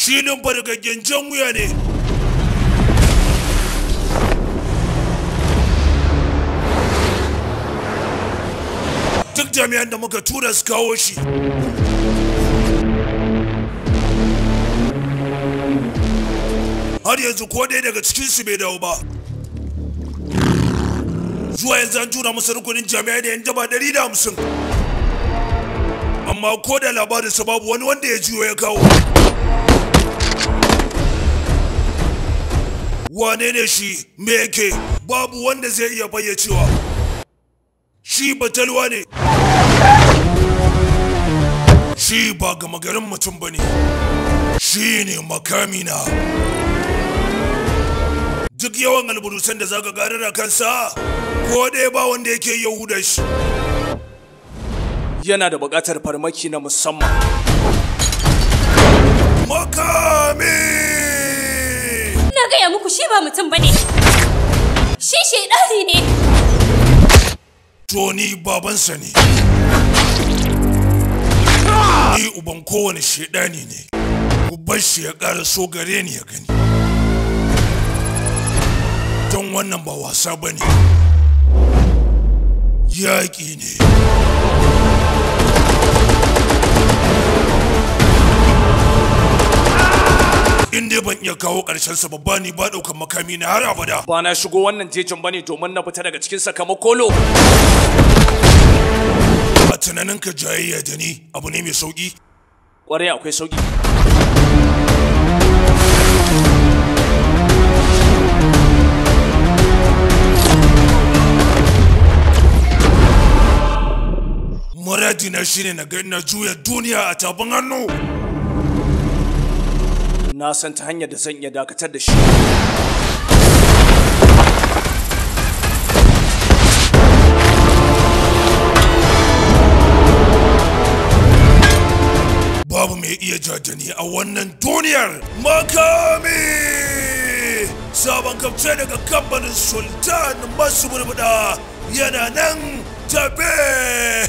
Shi din fa daga jan wuya ne. Duk jami'an da muka tura su kawo shi. Har yanzu ko ɗaya daga cikinsu bai dawo ba. Zuwa yanzu an tura masa rukunin jami'ai da 'yan daba 150. Amma ko da labarinsa babu wani wanda ya jiyo ya kawo. Wane ne shi? Me yake? Babu wanda zai iya bayyacewa. Shi batalwa ne. Shi ba gama garin mutum ba ne. Shi ne makamina. Duk yawan alburusan da zaka garar a kansa, ko ɗaya ba wanda yake yahuda shi. Yana da buƙatar farmaki na musamman. Makami! Na gaya muku shi ba mutum bane. Shi shaidani ne. To ni babansa ne. Ni uban kowane shaidani ne. Ku bar shi ya ƙara so gare ni ya gani. Don wannan ba wasa ba ne. Yaƙi ne. In dai ban iya kawo ƙarshensa ba, ni ba ɗaukan makami na har abada. Ba na shigo wannan jejin bane domin na fita daga cikin sakamakolo. A tunaninka jayayya da ni abu ne mai sauƙi? Ƙwarai akwai sauƙi. Muradina shine na ga ina juya duniya a tafin hannu. Na san ta hanyar da zan iya dakatar da shi. Babu mai iya jajani a wannan duniyar. Makami! Sabon kafce daga kamfanin Sultan masu burbuda yana nan tafe!